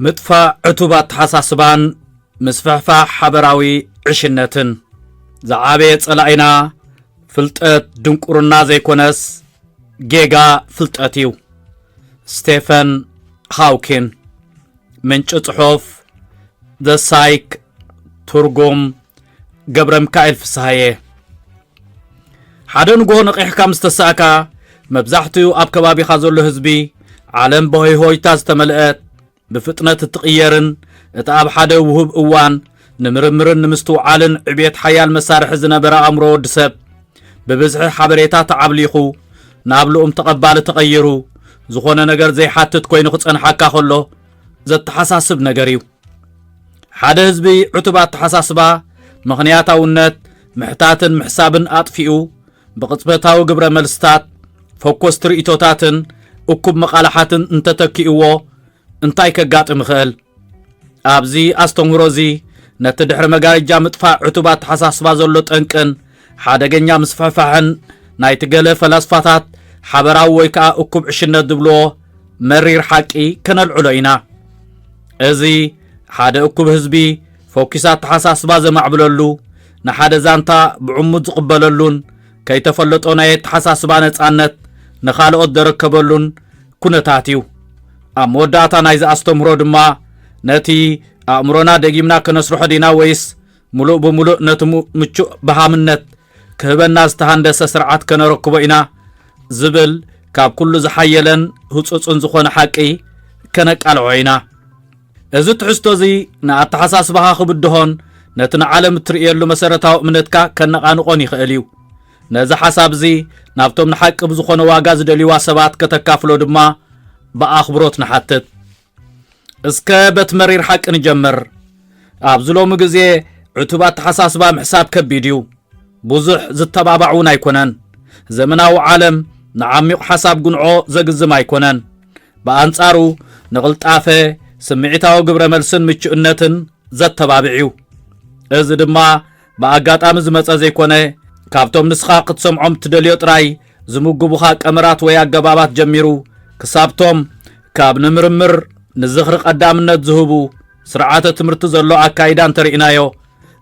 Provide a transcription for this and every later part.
ምጥፋእ ዕቱብ ኣተሓሳስባን ምስፍሕፋሕ ሓበራዊ ዕሽነትን። ዝዓበየ ጸላኢና ፍልጠት ድንቁርና ዘይኮነስ ጌጋ ፍልጠት እዩ። ስቴፈን ሃውኪን። ምንጪ ጽሑፍ ዘሳይክ። ትርጉም ገብረ ሚካኤል ፍስሃየ። ሓደ ንግሆ ነቒሕካ ምስ ተሳእካ፣ መብዛሕትኡ ኣብ ከባቢኻ ዘሎ ህዝቢ፣ ዓለም ብሆይሆይታ ዝተመልአት፣ ብፍጥነት እትቕየርን፣ እቲ ኣብ ሓደ ውሁብ እዋን ንምርምርን ንምስትውዓልን ዕብየት ሓያል መሳርሒ ዝነበረ ኣእምሮ ወዲ ሰብ፣ ብብዝሒ ሓበሬታ ተዓብሊኹ፣ ናብ ልኡም ተቐባሊ ተቐይሩ፣ ዝኾነ ነገር ዘይሓትት ኮይኑ ክጸንሓካ ከሎ፣ ዘተሓሳስብ ነገር እዩ። ሓደ ህዝቢ ዕቱብ ኣተሓሳስባ፣ ምኽንያታውነት፣ ምሕታትን ምሕሳብን ኣጥፊኡ፣ ብቕጽበታዊ ግብረ መልስታት፣ ፈኮስቲ ርእይቶታትን እኩብ መቓልሓትን እንተተኪእዎ፣ እንታይ ከጋጥም ይኽእል? ኣብዚ ኣስተምህሮ እዚ፣ ነቲ ድሕሪ መጋረጃ ምጥፋእ ዕቱብ ኣተሓሳስባ ዘሎ ጠንቅን ሓደገኛ ምስፍሕፋሕን ናይቲ ገለ ፈላስፋታት ሓበራዊ ወይ ከኣ እኩብ ዕሽነት ዝብልዎ መሪር ሓቂ ከነልዕሎ ኢና። እዚ ሓደ እኩብ ህዝቢ ፈኲስ ኣተሓሳስባ ዘማዕብለሉ፣ ንሓደ ዛንታ ብዕሙት ዝቕበለሉን ከይተፈለጦ ናይ ኣተሓሳስባ ነጻነት ንኻልኦት ዘረከበሉን ኩነታት እዩ። ኣብ መወዳእታ ናይዚ ኣስተምህሮ ድማ ነቲ ኣእምሮና ደጊምና ከነስርሖ ዲና ወይስ ምሉእ ብምሉእ ነቲ ሙ-፣ ምቹእ በሃምነት ክህበና ዝተሃንደሰ ስርዓት ከነረክቦ ኢና ዝብል ካብ ኩሉ ዝሓየለን ህጹጽን ዝኾነ ሓቂ ከነቃልዖ ኢና። እዚ ትሕዝቶ እዚ ንኣተሓሳስባኻ ክብድሆን ነቲ ንዓለም እትርእየሉ መሰረታዊ እምነትካ ከነቓንቖን ይኽእል እዩ። ነዚ ሓሳብ እዚ ናብቶም ንሓቂ ብዝኾነ ዋጋ ዝደልይዋ ሰባት ከተካፍሎ ድማ ብኣኽብሮት ንሓትት። እስከ በቲ መሪር ሓቂ ንጀምር። ኣብዚ ሎሚ ግዜ ዕቱብ ኣተሓሳስባ ምሕሳብ ከቢድ እዩ። ብዙሕ ዝተባባዕ እውን ኣይኮነን። ዘመናዊ ዓለም ንዓሚቕ ሓሳብ ጉንዖ ዘግዝም ኣይኮነን። ብኣንጻሩ ንቕልጣፈ፣ ስምዒታዊ ግብረ መልስን ምቹእነትን ዘተባብዕ እዩ። እዚ ድማ ብኣጋጣሚ ዝመጸ ዘይኮነ፣ ካብቶም ንስኻ ክትሰምዖም እትደልዮ ጥራይ ዝምግቡኻ ቀመራት ወይ ኣገባባት ጀሚሩ፣ ክሳብቶም ካብ ንምርምር ንዝኽሪ ቀዳምነት ዝህቡ ስርዓተ ትምህርቲ ዘሎ ኣካይዳ እንተርኢናዮ፣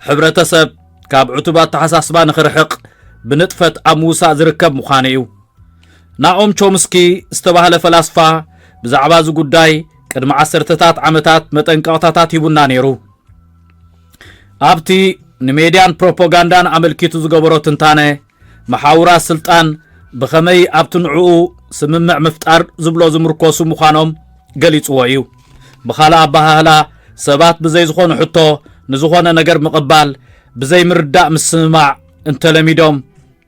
ሕብረተሰብ ካብ ዕቱብ ኣተሓሳስባ ንኽርሕቕ ብንጥፈት ኣብ ምውሳእ ዝርከብ ምዃኑ እዩ። ናኦም ቾምስኪ ዝተባህለ ፈላስፋ ብዛዕባ እዚ ጉዳይ ቅድሚ ዓሰርተታት ዓመታት መጠንቀቕታታት ሂቡና ነይሩ። ኣብቲ ንሜድያን ፕሮፓጋንዳን ኣመልኪቱ ዝገበሮ ትንታነ፣ መሓውራት ስልጣን ብኸመይ ኣብቲ ንዕኡ ስምምዕ ምፍጣር ዝብሎ ዝምርኮሱ ምዃኖም ገሊጽዎ እዩ። ብኻልእ ኣበሃህላ፣ ሰባት ብዘይ ዝኾነ ሕቶ ንዝኾነ ነገር ምቕባል፣ ብዘይ ምርዳእ ምስምማዕ እንተለሚዶም፣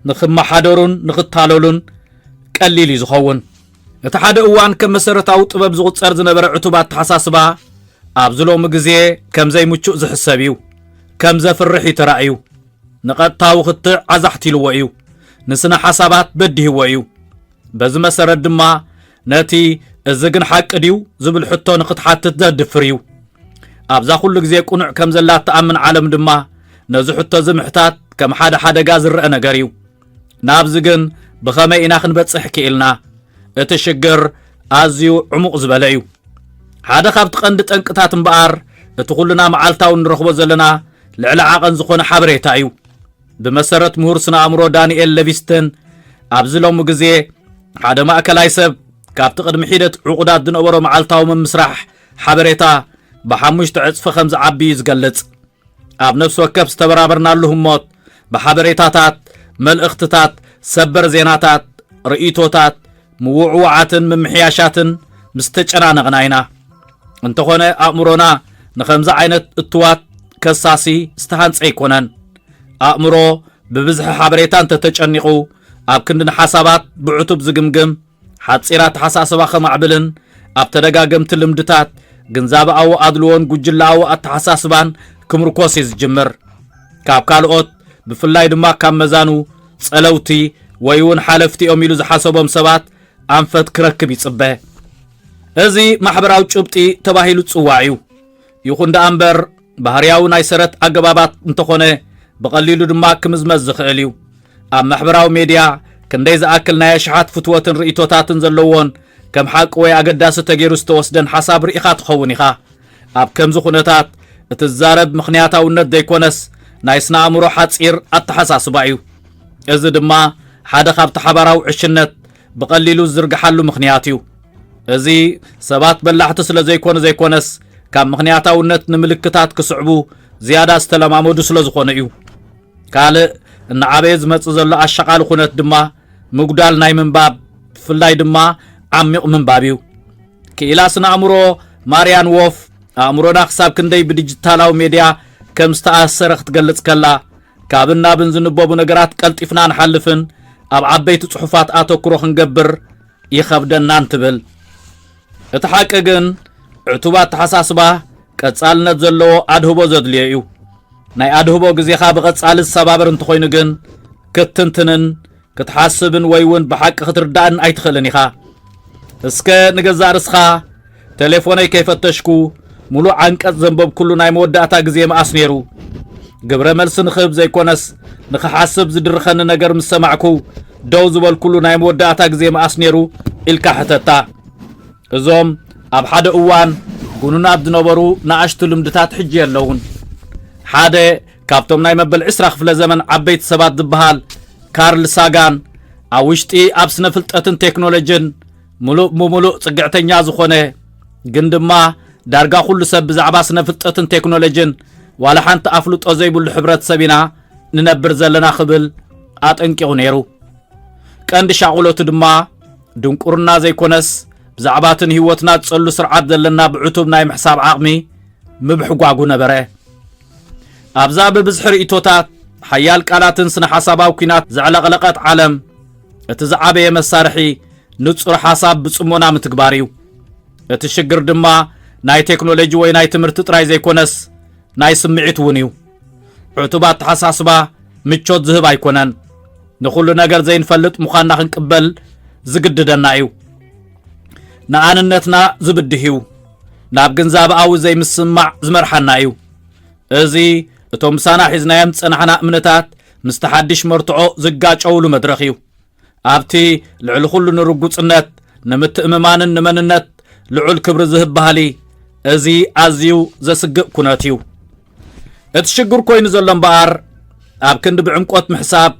ንኽመሓደሩን ንኽታለሉን ቀሊል እዩ ዝኸውን። እቲ ሓደ እዋን ከም መሰረታዊ ጥበብ ዝቑጸር ዝነበረ ዕቱብ ኣተሓሳስባ፣ ኣብዚ ሎሚ ግዜ ከም ዘይምቹእ ዝሕሰብ እዩ። ከም ዘፍርሕ እዩ ተራእዩ። ንቐጥታዊ ክትዕ ኣዛሕቲልዎ እዩ። ንስነ ሓሳባት በዲህዎ እዩ። በዚ መሰረት ድማ፣ ነቲ "እዚ ግን ሓቂ ድዩ?" ዝብል ሕቶ ንኽትሓትት ዘድፍር እዩ። ኣብዛ ኩሉ ግዜ ቅኑዕ ከም ዘላ እትኣምን ዓለም ድማ፣ ነዚ ሕቶ እዚ ምሕታት ከም ሓደ ሓደጋ ዝረአ ነገር እዩ። ናብዚ ግን ብኸመይ ኢና ክንበጽሕ ክኢልና? እቲ ሽግር ኣዝዩ ዕሙቕ ዝበለ እዩ። ሓደ ካብቲ ቀንዲ ጠንቅታት እምበኣር፣ እቲ ኩልና መዓልታዊ ንረኽቦ ዘለና ልዕሊ ዓቐን ዝኾነ ሓበሬታ እዩ። ብመሰረት ምሁር ስነ ኣእምሮ ዳንኤል ሌቪስተን፣ ኣብዚ ሎሚ ግዜ ሓደ ማእከላይ ሰብ ካብቲ ቅድሚ ሒደት ዕቑዳት ዝነበሮ መዓልታዊ ምምስራሕ ሓበሬታ ብሓሙሽተ ዕጽፊ ከም ዝዓቢ እዩ ዝገልጽ። ኣብ ነፍሲ ወከፍ ዝተበራበርናሉ ህሞት፣ ብሓበሬታታት፣ መልእኽትታት፣ ሰበር ዜናታት፣ ርእይቶታት፣ ምውዕዋዓትን ምምሕያሻትን ምስ ተጨናነቕና ኢና። እንተኾነ፣ ኣእምሮና ንኸምዚ ዓይነት እትዋት ከሳሲ ዝተሃንጸ ኣይኮነን። ኣእምሮ ብብዝሒ ሓበሬታ እንተተጨኒቑ፣ ኣብ ክንዲ ንሓሳባት ብዕቱብ ዝግምግም፣ ሓጺር ኣተሓሳስባ ከማዕብልን ኣብ ተደጋገምቲ ልምድታት፣ ግንዛበኣዊ ኣድልዎን ጉጅለኣዊ ኣተሓሳስባን ክምርኮስ እዩ ዝጅምር። ካብ ካልኦት፣ ብፍላይ ድማ ካብ መዛኑ፣ ጸለውቲ፣ ወይ እውን ሓለፍቲ እዮም ኢሉ ዝሓሰቦም ሰባት ኣንፈት ክረክብ ይጽበ። እዚ ማሕበራዊ ጭብጢ ተባሂሉ ዝጽዋዕ እዩ። ይኹን ደኣ እምበር፣ ባህርያዊ ናይ ሰረት ኣገባባት እንተኾነ፣ ብቐሊሉ ድማ ክምዝመዝ ዝኽእል እዩ። ኣብ ማሕበራዊ ሜድያ ክንደይ ዝኣክል ናይ ኣሽሓት ፍትወትን ርእይቶታትን ዘለዎን፣ ከም ሓቂ ወይ ኣገዳሲ ተገይሩ ዝተወስደን ሓሳብ ርኢኻ ትኸውን ኢኻ። ኣብ ከምዚ ኩነታት፣ እቲ ዝዛረብ ምኽንያታውነት ዘይኮነስ፣ ናይ ስነ ኣእምሮ ሓጺር ኣተሓሳስባ እዩ። እዚ ድማ ሓደ ካብቲ ሓባራዊ ዕሽነት ብቐሊሉ ዝዝርግሓሉ ምኽንያት እዩ። እዚ ሰባት በላሕቲ ስለ ዘይኮኑ ዘይኮነስ፣ ካብ ምኽንያታውነት ንምልክታት ክስዕቡ ዝያዳ ዝተለማመዱ ስለ ዝኾኑ እዩ። ካልእ እናዓበየ ዝመጽእ ዘሎ ኣሻቓሊ ኩነት ድማ ምጉዳል ናይ ምንባብ፣ ብፍላይ ድማ ዓሚቕ ምንባብ እዩ። ክኢላ ስነ ኣእምሮ ማርያን ዎፍ፣ ኣእምሮና ክሳብ ክንደይ ብዲጂታላዊ ሜድያ ከም ዝተኣሰረ ክትገልጽ ከላ፣ ካብን ናብን ዝንበቡ ነገራት ቀልጢፍና ንሓልፍን ኣብ ዓበይቲ ጽሑፋት ኣተኩሮ ክንገብር ይኸብደናን ትብል። እቲ ሓቂ ግን፣ ዕቱብ ኣተሓሳስባ ቀጻልነት ዘለዎ ኣድህቦ ዘድልዮ እዩ። ናይ ኣድህቦ ግዜኻ ብቐጻሊ ዝሰባበር እንተኾይኑ ግን፣ ክትትንትንን ክትሓስብን ወይ እውን ብሓቂ ክትርዳእን ኣይትኽእልን ኢኻ። እስከ ንገዛእ ርስኻ፣ "ቴሌፎነይ ከይፈተሽኩ፣ ሙሉእ ዓንቀጽ ዘንበብኩሉ ናይ መወዳእታ ግዜ መኣስ ነይሩ? ግብረ መልሲ ንኽህብ ዘይኮነስ፣ ንኽሓስብ ዝድርኸኒ ነገር ምስ ሰማዕኩ፣ ደው ዝበልኩሉ ናይ መወዳእታ ግዜ መኣስ ነይሩ?" ኢልካ ሕተታ። እዞም ኣብ ሓደ እዋን ግኑናት ዝነበሩ ንኣሽቱ ልምድታት ሕጂ የለውን። ሓደ ካብቶም ናይ መበል ዕስራ ክፍለ ዘመን ዓበይቲ ሰባት ዝበሃል ካርል ሳጋን፣ ኣብ ውሽጢ ኣብ ስነ ፍልጠትን ቴክኖሎጅን ምሉእ ብምሉእ ጽግዕተኛ ዝኾነ፣ ግን ድማ ዳርጋ ኩሉ ሰብ ብዛዕባ ስነ ፍልጠትን ቴክኖሎጅን ዋላ ሓንቲ ኣፍልጦ ዘይብሉ ሕብረተሰብ ኢና ንነብር ዘለና ክብል ኣጠንቂቑ ነይሩ። ቀንዲ ሻቕሎቱ ድማ ድንቁርና ዘይኮነስ፣ ብዛዕባ እቲ ንህይወትና ዝጸሉ ስርዓት ዘለና ብዕቱብ ናይ ምሕሳብ ዓቕሚ ምብሕጓጉ ነበረ። ኣብዛ ብብዝሒ ርእይቶታት፣ ሓያል ቃላትን ስነ ሓሳባዊ ኲናት ዘዕለቕለቐት ዓለም፣ እቲ ዝዓበየ መሳርሒ ንጹር ሓሳብ ብጽሞና ምትግባር እዩ። እቲ ሽግር ድማ ናይ ቴክኖሎጂ ወይ ናይ ትምህርቲ ጥራይ ዘይኮነስ፣ ናይ ስምዒት እውን እዩ። ዕቱብ ኣተሓሳስባ ምቾት ዝህብ ኣይኮነን። ንኹሉ ነገር ዘይንፈልጥ ምዃንና ክንቅበል ዝግድደና እዩ። ንኣንነትና ዝብድህ እዩ። ናብ ግንዛበኣዊ ዘይምስምማዕ ዝመርሓና እዩ። እዚ እቶም ምሳና ሒዝናዮም ዝጸናሕና እምነታት ምስቲ ሓድሽ መርትዖ ዝጋጨውሉ መድረኽ እዩ። ኣብቲ ልዕሊ ኩሉ ንርጉጽነት፣ ንምትእምማንን ንመንነት ልዑል ክብሪ ዝህብ ባህሊ፣ እዚ ኣዝዩ ዘስግእ ኩነት እዩ። እቲ ሽግር ኮይኑ ዘሎ እምበኣር፣ ኣብ ክንዲ ብዕምቆት ምሕሳብ፣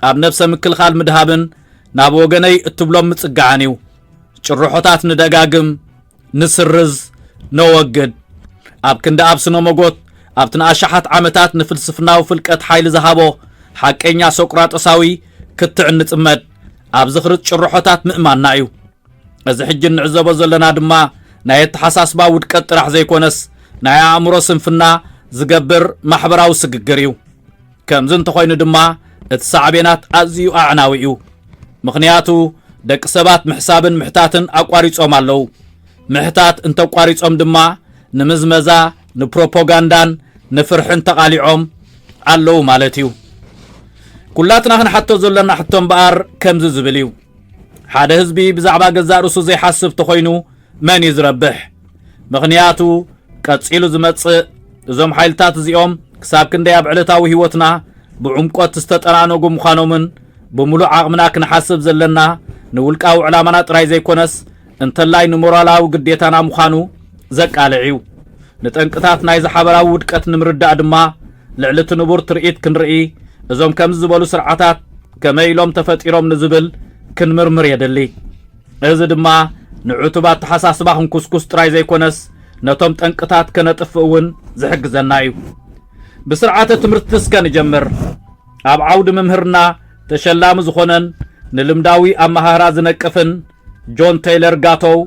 ኣብ ነብሰ ምክልኻል ምድሃብን ናብ ወገነይ እትብሎም ምጽጋዕን እዩ። ጭርሖታት ንደጋግም፣ ንስርዝ፣ ነወግድ። ኣብ ክንዲ ኣብ ስነ መጎት ኣብቲ ንኣሽሓት ዓመታት ንፍልስፍናዊ ፍልቀት ሓይሊ ዝሃቦ ሓቀኛ ሶቅራጦሳዊ ክትዕ እንጽመድ፣ ኣብ ዝኽሪ ጭርሖታት ምእማንና እዩ። እዚ ሕጂ እንዕዘቦ ዘለና ድማ ናይ ኣተሓሳስባ ውድቀት ጥራሕ ዘይኮነስ፣ ናይ ኣእምሮ ስንፍና ዝገብር ማሕበራዊ ስግግር እዩ። ከምዚ እንተኾይኑ ድማ፣ እቲ ሳዕቤናት ኣዝዩ ኣዕናዊ እዩ። ምኽንያቱ፣ ደቂ ሰባት ምሕሳብን ምሕታትን ኣቋሪጾም ኣለዉ። ምሕታት እንተቋሪጾም ድማ፣ ንምዝመዛ፣ ንፕሮፓጋንዳን ንፍርሕን ተቓሊዖም ኣለዉ ማለት እዩ። ኩላትና ክንሓቶ ዘለና ሕቶ እምበኣር ከምዚ ዝብል እዩ። ሓደ ህዝቢ ብዛዕባ ገዛእ ርእሱ ዘይሓስብ ተኾይኑ መን እዩ ዝረብሕ? ምኽንያቱ ቀጺሉ ዝመጽእ፣ እዞም ሓይልታት እዚኦም ክሳብ ክንደይ ኣብ ዕለታዊ ህይወትና ብዕምቆት ዝተጠናነጉ ምዃኖምን ብምሉእ ዓቕምና ክንሓስብ ዘለና ንውልቃዊ ዕላማና ጥራይ ዘይኮነስ እንተላይ ንሞራላዊ ግዴታና ምዃኑ ዘቃልዕ እዩ። ንጠንቅታት ናይዚ ሓበራዊ ውድቀት ንምርዳእ ድማ ልዕሊ እቲ ንቡር ትርኢት ክንርኢ፣ እዞም ከምዚ ዝበሉ ስርዓታት ከመይ ኢሎም ተፈጢሮም ንዝብል ክንምርምር የድሊ። እዚ ድማ ንዕቱብ ኣተሓሳስባ ክንኩስኩስ ጥራይ ዘይኮነስ፣ ነቶም ጠንቅታት ከነጥፍእ እውን ዝሕግዘና እዩ። ብስርዓተ ትምህርቲ እስከ ንጀምር። ኣብ ዓውዲ ምምህርና ተሸላሚ ዝኾነን ንልምዳዊ ኣመሃህራ ዝነቅፍን ጆን ቴይለር ጋቶው፣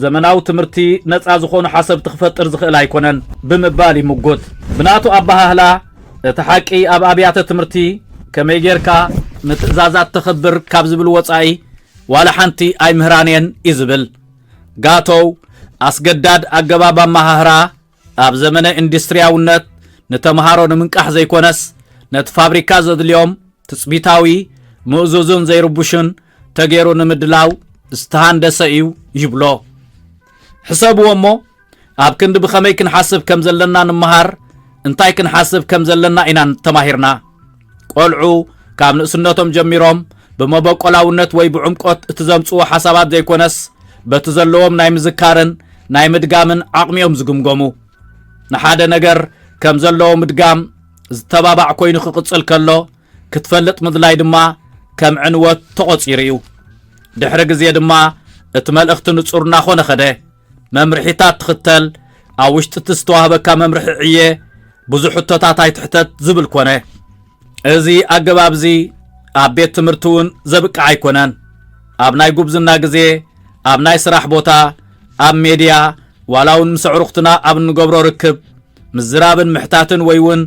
ዘመናዊ ትምህርቲ ነጻ ዝኾኑ ሓሰብቲ ክፈጥር ዝኽእል ኣይኮነን ብምባል ይምጉት። ብናቱ ኣበሃህላ፣ እቲ ሓቂ ኣብ ኣብያተ ትምህርቲ ከመይ ጌርካ ንትእዛዛት ተኽብር ካብ ዝብል ወጻኢ፣ ዋላ ሓንቲ ኣይምህራን እየን እዩ ዝብል። ጋቶው ኣስገዳድ ኣገባብ ኣመሃህራ ኣብ ዘመነ ኢንዱስትርያውነት ንተምሃሮ ንምንቃሕ ዘይኮነስ ነቲ ፋብሪካ ዘድልዮም ትጽቢታዊ፣ ምእዙዝን ዘይርቡሽን ተገይሩ ንምድላው ዝተሃንደሰ እዩ ይብሎ። ሕሰብዎ እሞ ኣብ ክንዲ ብኸመይ ክንሓስብ ከም ዘለና ንምሃር እንታይ ክንሓስብ ከም ዘለና ኢና ተማሂርና። ቆልዑ ካብ ንእስነቶም ጀሚሮም ብመበቆላውነት ወይ ብዕምቆት እቲ ዘምጽዎ ሓሳባት ዘይኮነስ በቲ ዘለዎም ናይ ምዝካርን ናይ ምድጋምን ዓቕሚኦም ዝግምገሙ። ንሓደ ነገር ከም ዘለዎ ምድጋም ዝተባባዕ ኮይኑ ክቕጽል ከሎ ክትፈልጥ ምድላይ ድማ ከም ዕንወት ተቖጺሩ እዩ። ድሕሪ ግዜ ድማ እቲ መልእኽቲ ንጹር እናኾነ ኸደ። መምርሒታት ትኽተል፣ ኣብ ውሽጢ እቲ ዝተዋህበካ መምርሒ ዕየ፣ ብዙሕ ሕቶታት ኣይትሕተት ዝብል ኮነ። እዚ ኣገባብ እዚ ኣብ ቤት ትምህርቲ እውን ዘብቅዕ ኣይኮነን። ኣብ ናይ ጉብዝና ግዜ፣ ኣብ ናይ ስራሕ ቦታ፣ ኣብ ሜድያ፣ ዋላ እውን ምስ ኣዕሩኽትና ኣብ እንገብሮ ርክብ፣ ምዝራብን ምሕታትን ወይ እውን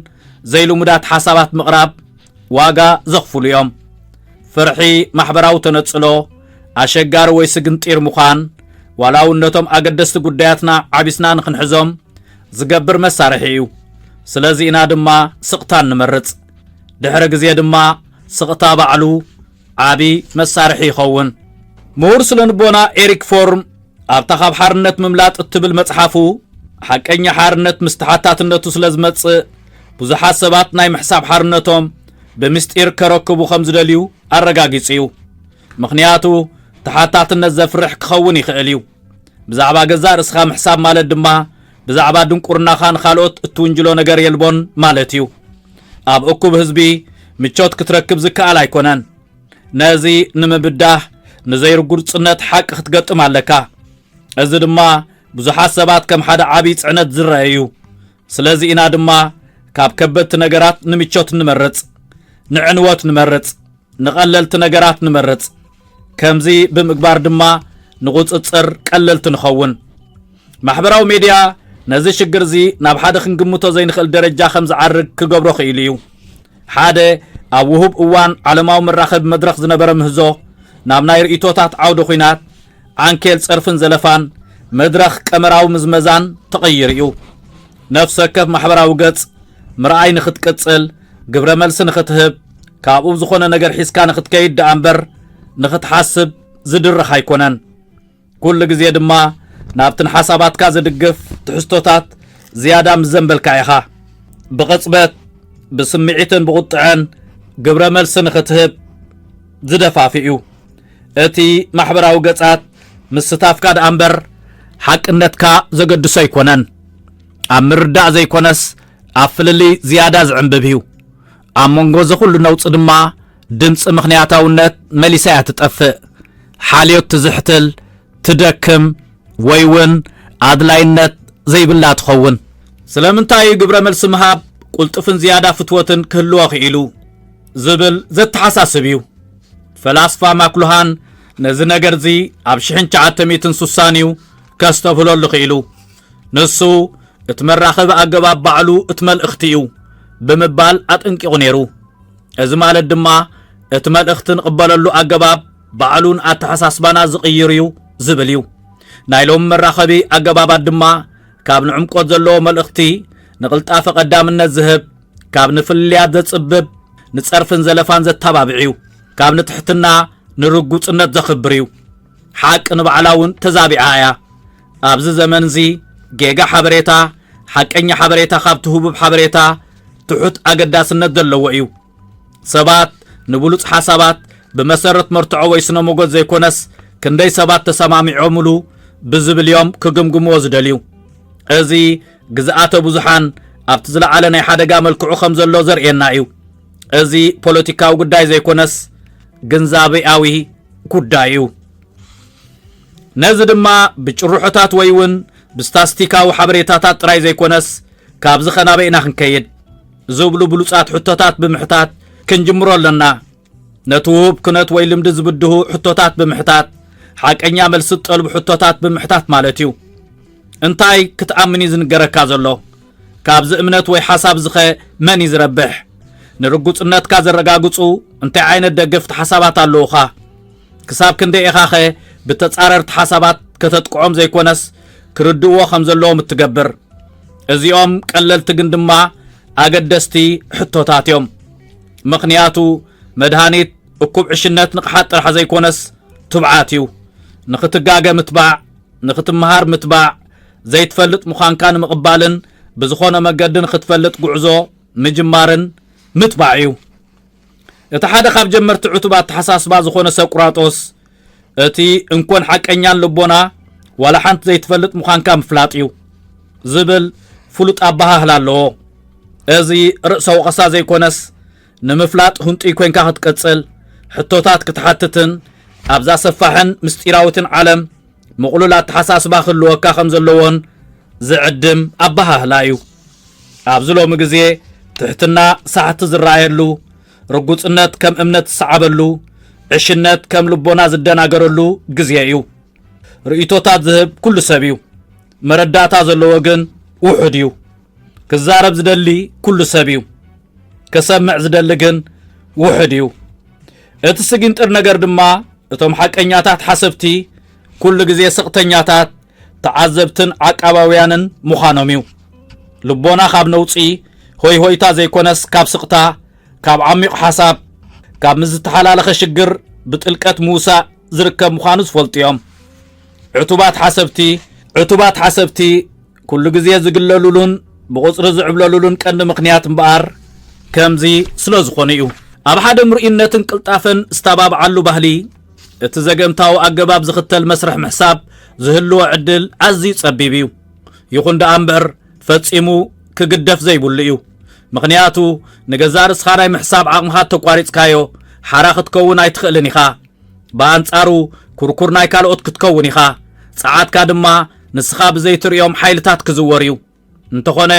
ዘይልሙዳት ሓሳባት ምቕራብ ዋጋ ዘኽፍሉ እዮም። ፍርሒ፣ ማሕበራዊ ተነጽሎ፣ ኣሸጋሪ ወይ ስግንጢር ምዃን፣ ዋላ እውን ነቶም ኣገደስቲ ጉዳያትና ዓቢስና ንኽንሕዞም ዝገብር መሳርሒ እዩ። ስለዚ ኢና ድማ ስቕታ እንመርጽ። ድሕሪ ግዜ ድማ ስቕታ ባዕሉ ዓቢ መሳርሒ ይኸውን። ምሁር ስነ ልቦና ኤሪክ ፎርም ኣብታ ካብ ሓርነት ምምላጥ እትብል መጽሓፉ፣ ሓቀኛ ሓርነት ምስ ተሓታትነቱ ስለ ዝመጽእ፣ ብዙሓት ሰባት ናይ ምሕሳብ ሓርነቶም ብምስጢር ከረክቡ ከም ዝደልዩ ኣረጋጊጹ እዩ። ምኽንያቱ፣ ተሓታትነት ዘፍርሕ ክኸውን ይኽእል እዩ። ብዛዕባ ገዛእ ርእስኻ ምሕሳብ ማለት ድማ፣ ብዛዕባ ድንቁርናኻ ንኻልኦት እትውንጅሎ ነገር የልቦን ማለት እዩ። ኣብ እኩብ ህዝቢ ምቾት ክትረክብ ዝከኣል ኣይኮነን። ነዚ ንምብዳህ ንዘይርጉጽነት ሓቂ ክትገጥም ኣለካ። እዚ ድማ ብዙሓት ሰባት ከም ሓደ ዓቢ ጽዕነት ዝረአ እዩ። ስለዚ ኢና ድማ ካብ ከበድቲ ነገራት ንምቾት ንመርጽ፣ ንዕንወት ንመርጽ፣ ንቐለልቲ ነገራት ንመርጽ። ከምዚ ብምግባር ድማ ንቑጽጽር ቀለልቲ ንኸውን። ማሕበራዊ ሜድያ ነዚ ሽግር እዚ ናብ ሓደ ክንግምቶ ዘይንኽእል ደረጃ ከም ዝዓርግ ክገብሮ ክኢሉ እዩ። ሓደ ኣብ ውሁብ እዋን ዓለማዊ መራኸቢ መድረኽ ዝነበረ ምህዞ ናብ ናይ ርእይቶታት ዓውደ ኲናት፣ ዓንኬል ጸርፍን ዘለፋን፣ መድረኽ ቀመራዊ ምዝመዛን ተቐይሩ እዩ። ነፍሲ ወከፍ ማሕበራዊ ገጽ ምርኣይ ንኽትቅጽል፣ ግብረ መልሲ ንኽትህብ፣ ካብኡ ዝኾነ ነገር ሒዝካ ንኽትከይድ ደኣ እምበር ንኽትሓስብ ዝድርኽ ኣይኮነን። ኩሉ ግዜ ድማ ናብቲ ንሓሳባትካ ዝድግፍ ትሕዝቶታት ዝያዳ ምስ ዘንበልካ ኢኻ። ብቕጽበት፣ ብስምዒትን ብቑጥዐን ግብረ መልሲ ንኽትህብ ዝደፋፍእ እዩ። እቲ ማሕበራዊ ገጻት ምስታፍካ ደኣ እምበር ሓቅነትካ ዘገድሶ ኣይኮነን። ኣብ ምርዳእ ዘይኮነስ ኣብ ፍልልይ ዝያዳ ዝዕንብብ እዩ። ኣብ መንጎ እዚ ኩሉ ነውጺ ድማ ድምጺ ምኽንያታውነት መሊሳ እያ ትጠፍእ። ሓልዮት ትዝሕትል፣ ትደክም፣ ወይ እውን ኣድላይነት ዘይብላ ትኸውን። ስለምንታይ እዩ ግብረ መልሲ ምሃብ ቁልጡፍን ዝያዳ ፍትወትን ክህልዎ ክኢሉ ዝብል ዘተሓሳስብ እዩ። ፈላስፋ ማክሉሃን ነዚ ነገር እዚ ኣብ ሽሕን ትሽዓተ ሚእትን ስሳን እዩ ከስተብህለሉ ክኢሉ። ንሱ እቲ መራኸቢ ኣገባብ ባዕሉ እቲ መልእኽቲ እዩ ብምባል ኣጠንቂቑ ነይሩ። እዚ ማለት ድማ እቲ መልእኽቲ ንቕበለሉ ኣገባብ ባዕሉን ኣተሓሳስባና ዝቕይር እዩ ዝብል እዩ። ናይ ሎሚ መራኸቢ ኣገባባት ድማ ካብ ንዕምቆት ዘለዎ መልእኽቲ ንቕልጣፈ ቀዳምነት ዝህብ፣ ካብ ንፍልልያት ዘጽብብ፣ ንጸርፍን ዘለፋን ዘተባብዕ እዩ። ካብ ንትሕትና ንርጉጽነት ዘኽብር እዩ። ሓቂ ንባዕላ እውን ተዛቢዓ እያ። ኣብዚ ዘመን እዚ ጌጋ ሓበሬታ፣ ሓቀኛ ሓበሬታ ካብቲ ህቡብ ሓበሬታ ትሑት ኣገዳስነት ዘለዎ እዩ። ሰባት ንብሉጽ ሓሳባት ብመሰረት መርትዖ ወይ ስነ ሞገት ዘይኮነስ ክንደይ ሰባት ተሰማሚዖምሉ ብዝብል እዮም ክግምግምዎ ዝደልዩ። እዚ ግዝኣተ ብዙሓን ኣብቲ ዝለዓለ ናይ ሓደጋ መልክዑ ከም ዘሎ ዘርእየና እዩ። እዚ ፖለቲካዊ ጉዳይ ዘይኮነስ ግንዛቤኣዊ ጉዳይ እዩ። ነዚ ድማ ብጭርሖታት ወይ እውን ብስታስቲካዊ ሓበሬታታት ጥራይ ዘይኮነስ ካብዚ ኸናበይ ኢና ክንከይድ ዝብሉ ብሉጻት ሕቶታት ብምሕታት ክንጅምሮ ኣለና። ነቲ ውሁብ ኩነት ወይ ልምዲ ዝብድሁ ሕቶታት ብምሕታት፣ ሓቀኛ መልሲ ዝጠልቡ ሕቶታት ብምሕታት ማለት እዩ። እንታይ ክትኣምን እዩ ዝንገረካ ዘሎ? ካብዚ እምነት ወይ ሓሳብ ዝኸ መን እዩ ዝረብሕ? ንርጉጽነትካ ዘረጋግጹ እንታይ ዓይነት ደገፍቲ ሓሳባት ኣለዉኻ? ክሳብ ክንደይ ኢኻኸ ብተጻረርቲ ሓሳባት ከተጥቅዖም ዘይኮነስ ክርድእዎ ከም ዘለዎም እትገብር? እዚኦም ቀለልቲ ግን ድማ ኣገደስቲ ሕቶታት እዮም። ምኽንያቱ መድሃኒት እኩብ ዕሽነት ንቕሓት ጥራሕ ዘይኮነስ ትብዓት እዩ። ንኽትጋገ ምትባዕ፣ ንኽትመሃር ምትባዕ፣ ዘይትፈልጥ ምዃንካ ንምቕባልን ብዝኾነ መገዲ ንኽትፈልጥ ጉዕዞ ምጅማርን ምትባዕ እዩ። እቲ ሓደ ካብ ጀመርቲ ዕቱብ ኣተሓሳስባ ዝኾነ ሰቁራጦስ፣ እቲ እንኮን ሓቀኛን ልቦና ዋላ ሓንቲ ዘይትፈልጥ ምዃንካ ምፍላጥ እዩ ዝብል ፍሉጥ ኣበሃህላ ኣለዎ። እዚ ርእሰ ወቐሳ ዘይኮነስ፣ ንምፍላጥ ህንጡይ ኮንካ ክትቀጽል፣ ሕቶታት ክትሓትትን ኣብዛ ሰፋሕን ምስጢራዊትን ዓለም ምቕሉል ኣተሓሳስባ ክህልወካ ከም ዘለዎን ዝዕድም ኣበሃህላ እዩ። ኣብዚ ሎሚ ግዜ ትሕትና ሳሕቲ ዝረኣየሉ፣ ርጉጽነት ከም እምነት ዝሰዓበሉ፣ ዕሽነት ከም ልቦና ዝደናገረሉ ግዜ እዩ። ርእይቶታት ዝህብ ኩሉ ሰብ እዩ። መረዳእታ ዘለዎ ግን ውሑድ እዩ። ክዛረብ ዝደሊ ኩሉ ሰብ እዩ። ክሰምዕ ዝደሊ ግን ውሑድ እዩ። እቲ ስጊንጥር ነገር ድማ እቶም ሓቀኛታት ሓሰብቲ ኩሉ ግዜ ስቕተኛታት፣ ተዓዘብትን ዓቃባውያንን ምዃኖም እዩ። ልቦና ካብ ነውጺ ሆይ ሆይታ ዘይኮነስ ካብ ስቕታ፣ ካብ ዓሚቕ ሓሳብ፣ ካብ ምስ ዝተሓላለኸ ሽግር ብጥልቀት ምውሳእ ዝርከብ ምዃኑ ዝፈልጡ እዮም። ዕቱባት ሓሰብቲ ዕቱባት ሓሰብቲ ኩሉ ግዜ ዝግለሉሉን ብቑጽሪ ዝዕብለሉሉን ቀንዲ ምኽንያት እምበኣር ከምዚ ስለ ዝኾነ እዩ። ኣብ ሓደ ምርኢነትን ቅልጣፈን ዝተባብዓሉ ባህሊ፣ እቲ ዘገምታዊ ኣገባብ ዝኽተል መስርሕ ምሕሳብ ዝህልዎ ዕድል ኣዝዩ ጸቢብ እዩ። ይኹን ደኣ እምበር፣ ፈጺሙ ክግደፍ ዘይብሉ እዩ። ምኽንያቱ፣ ንገዛእ ርእስኻ ናይ ምሕሳብ ዓቕምኻ ተቋሪጽካዮ፣ ሓራ ክትከውን ኣይትኽእልን ኢኻ። ብኣንጻሩ፣ ኩርኩር ናይ ካልኦት ክትከውን ኢኻ። ጸዓትካ ድማ ንስኻ ብዘይትርእዮም ሓይልታት ክዝወር እዩ። እንተኾነ፣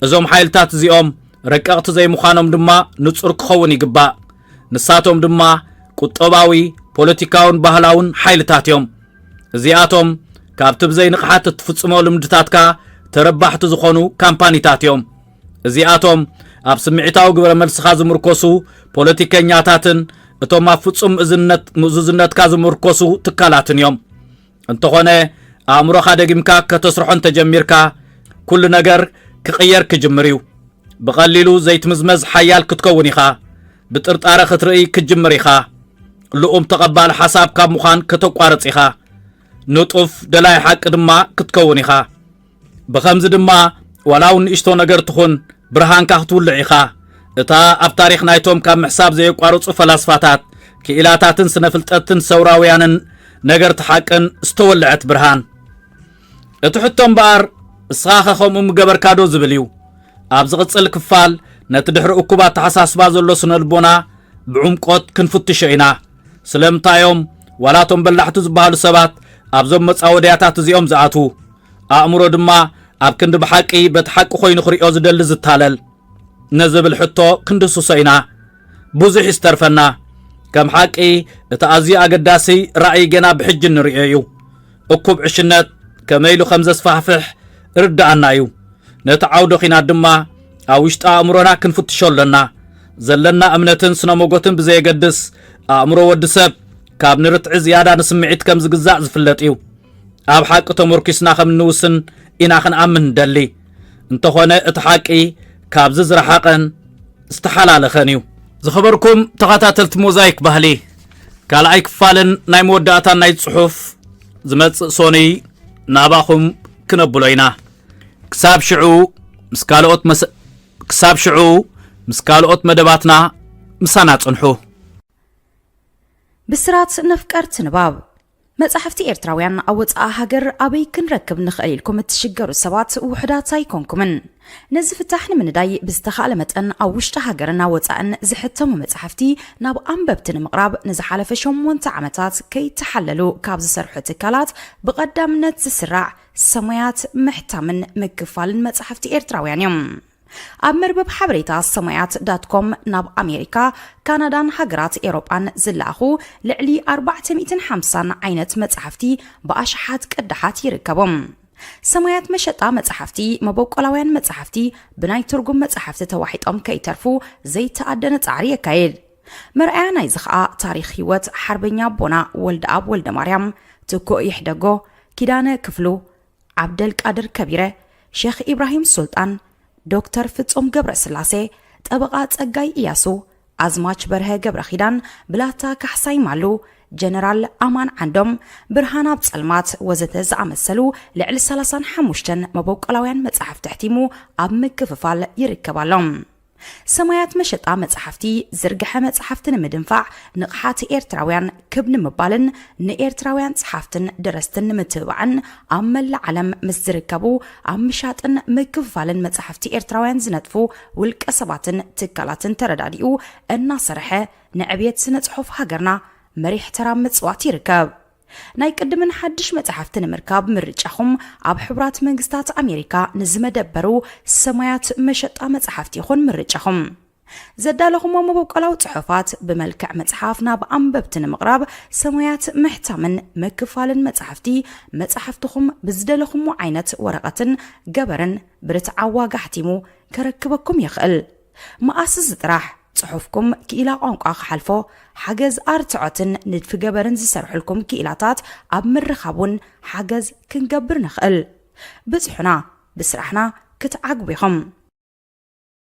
እዞም ሓይልታት እዚኦም ረቀቕቲ ዘይምዃኖም ድማ ንጹር ክኸውን ይግባእ። ንሳቶም ድማ ቁጠባዊ፣ ፖለቲካውን ባህላውን ሓይልታት እዮም። እዚኣቶም ካብቲ ብዘይ ንቕሓት እትፍጽሞ ልምድታትካ ተረባሕቲ ዝኾኑ ካምፓኒታት እዮም። እዚኣቶም ኣብ ስምዒታዊ ግብረ መልስኻ ዝምርኮሱ ፖለቲከኛታትን እቶም ኣብ ፍጹም ምእዝነት-፣ ምእዙዝነትካ ዝምርኮሱ ትካላትን እዮም። እንተኾነ፣ ኣእምሮኻ ደጊምካ ከተስርሖ እንተጀሚርካ፣ ኩሉ ነገር ክቕየር ክጅምር እዩ። ብቐሊሉ ዘይትምዝመዝ ሓያል ክትከውን ኢኻ። ብጥርጣረ ክትርኢ ክትጅምር ኢኻ። ልኡም ተቐባሊ ሓሳብ ካብ ምዃን ከተቋርጽ ኢኻ። ንጡፍ ደላይ ሓቂ ድማ ክትከውን ኢኻ። ብኸምዚ ድማ፣ ዋላ እውን ንእሽቶ ነገር ትኹን፣ ብርሃንካ ክትውልዕ ኢኻ። እታ ኣብ ታሪኽ ናይቶም ካብ ምሕሳብ ዘየቋርጹ ፈላስፋታት፣ ክኢላታትን ስነ-ፍልጠትን ሰውራውያንን ነገርቲ ሓቅን ዝተወልዐት ብርሃን። እቲ ሕቶ እምበኣር፣ እስኻኸ ከምኡ ምገበርካ ዶ ዝብል እዩ። ኣብ ዝቕጽል ክፋል፣ ነቲ ድሕሪ እኩብ ኣተሓሳስባ ዘሎ ስነ-ልቦና ብዕምቆት ክንፍትሾ ኢና። ስለምንታይ እዮም ዋላ እቶም በላሕቲ ዝበሃሉ ሰባት ኣብዞም መጻወድያታት እዚኦም ዝኣትዉ? ኣእምሮ ድማ ኣብ ክንዲ ብሓቂ በቲ ሓቂ ኮይኑ ክርእዮ ዝደሊ ዝታለል? ንዝብል ሕቶ ክንድህስሶ ኢና። ብዙሕ እዩ ዝተርፈና። ከም ሓቂ፣ እቲ ኣዝዩ ኣገዳሲ ራእይ ገና ብሕጂ እንርእዮ እዩ። እኩብ ዕሽነት ከመይ ኢሉ ከም ዘስፋሕፍሕ ርድኣና እዩ። ነቲ ዓውደ ኲናት ድማ ኣብ ውሽጢ ኣእምሮና ክንፍትሾ ኣለና። ዘለና እምነትን ስነ-መጎትን ብዘየገድስ፣ ኣእምሮ ወዲ ሰብ ካብ ንርትዒ ዝያዳ ንስምዒት ከም ዝግዛእ ዝፍለጥ እዩ። ኣብ ሓቂ ተመርኲስና ከም እንውስን ኢና ክንኣምን ንደሊ። እንተኾነ እቲ ሓቂ ካብዚ ዝረሓቐን ዝተሓላለኸን እዩ። ዝኸበርኩም ተኸታተልቲ ሞዛይክ ባህሊ፣ ካልኣይ ክፋልን ናይ መወዳእታን ናይ ጽሑፍ ዝመጽእ ሶኑይ ናባኹም ክነብሎ ኢና። ክሳብ ሽዑ ምስ ካልኦት መስ-፣ ክሳብ ሽዑ ምስ ካልኦት መደባትና ምሳና ጽንሑ። ብስራት ነፍቀርቲ ንባብ። መጻሕፍቲ ኤርትራውያን ኣብ ወጻኢ ሃገር ኣበይ ክንረክብ ንኽእል ኢልኩም እትሽገሩ ሰባት ውሑዳት ኣይኮንኩምን። ነዚ ፍታሕ ንምንዳይ ብዝተኻእለ መጠን ኣብ ውሽጢ ሃገርን ኣብ ወጻእን ዝሕተሙ መጻሕፍቲ ናብ ኣንበብቲ ንምቕራብ ንዝሓለፈ ሸሞንተ ዓመታት ከይተሓለሉ ካብ ዝሰርሑ ትካላት ብቐዳምነት ዝስራዕ ሰማያት ምሕታምን ምክፋልን መጻሕፍቲ ኤርትራውያን እዮም። ኣብ መርበብ ሓበሬታ ሰማያት ዳት ኮም ናብ ኣሜሪካ፣ ካናዳን ሃገራት ኤውሮጳን ዝለኣኹ ልዕሊ ኣርባዕተ ሚእትን ሓምሳን ዓይነት መጻሕፍቲ ብኣሽሓት ቅዳሓት ይርከቦም። ሰማያት መሸጣ መጻሕፍቲ፣ መበቆላውያን መጻሕፍቲ፣ ብናይ ትርጉም መጻሕፍቲ ተዋሒጦም ከይተርፉ ዘይተኣደነ ጻዕሪ የካይድ። መርኣያ ናይዚ ኸኣ ታሪኽ ህይወት ሓርበኛ ኣቦና ወልደኣብ ወልደማርያም፣ ትኩእ ይሕደጎ፣ ኪዳነ ክፍሉ፣ ዓብደልቃድር ከቢረ፣ ሸኽ ኢብራሂም ሱልጣን፣ ዶክተር ፍጹም ገብረስላሴ፣ ጠበቓ ጸጋይ ኢያሱ፣ ኣዝማች በርሀ ገብረኺዳን፣ ብላታ ካሕሳይ ማሉ፣ ጀነራል ኣማን ዓንዶም፣ ብርሃን ኣብ ጸልማት ወዘተ ዝኣመሰሉ ልዕሊ ሰላሳን ሓሙሽተን መበቆላውያን መጻሕፍቲ ኣሕቲሙ ኣብ ምክፍፋል ይርከብ ኣሎ። ሰማያት መሸጣ መጻሕፍቲ ዝርግሐ መጻሕፍቲ ንምድንፋዕ፣ ንቕሓት ኤርትራውያን ክብ ንምባልን ንኤርትራውያን ጸሓፍትን ደረስትን ንምትብባዕን ኣብ መላእ ዓለም ምስ ዝርከቡ ኣብ ምሻጥን ምክፍፋልን መጻሕፍቲ ኤርትራውያን ዝነጥፉ ውልቀ ሰባትን ትካላትን ተረዳዲኡ እናሰርሐ ንዕብየት ስነ ጽሑፍ ሃገርና መሪሕ ተራ ምጽዋት ይርከብ። ናይ ቅድምን ሓድሽ መጻሕፍቲ ንምርካብ ምርጫኹም ኣብ ሕቡራት መንግስታት ኣሜሪካ ንዝመደበሩ ሰማያት መሸጣ መጻሕፍቲ ይኹን ምርጫኹም። ዘዳለኹሞ መበቆላዊ ጽሑፋት ብመልክዕ መጽሓፍ ናብ ኣንበብቲ ንምቕራብ ሰማያት ምሕታምን ምክፋልን መጻሕፍቲ፣ መጻሕፍትኹም ብዝደለኹሞ ዓይነት ወረቐትን ገበርን ብርትዓዊ ዋጋ ኣሕቲሙ ከረክበኩም ይኽእል። መኣስ እዚ ጥራሕ ጽሑፍኩም ክኢላ ቋንቋ ክሓልፎ፣ ሓገዝ ኣርትዖትን ንድፊ ገበርን ዝሰርሑልኩም ክኢላታት ኣብ ምርኻብ እውን ሓገዝ ክንገብር ንኽእል። ብጽሑና፣ ብስራሕና ክትዓግቡ ኢኹም።